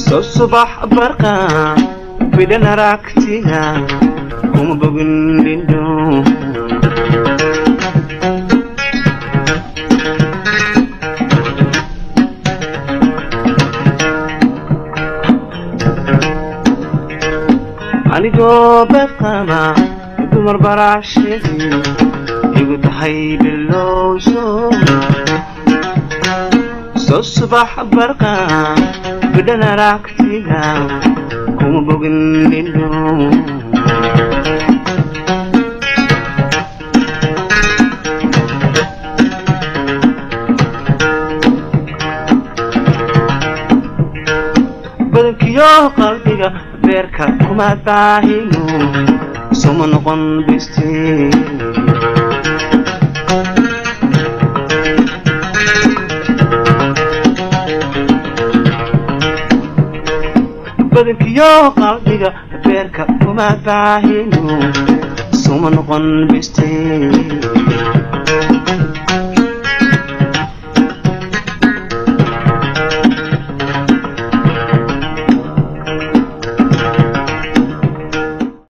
Soo subax barqa bidhan aragtida kuma bogin lindho. Anigoo badqaba dumar baraashadii igu tahay bilowso. Soo subax barqa bidhan aragtida kuma bogin lindho. Badankiyo qalbiga beerka kuma baahino, suma noqon biste. Badankiyo qalbiga beerka kuma baahino, suma noqon biste.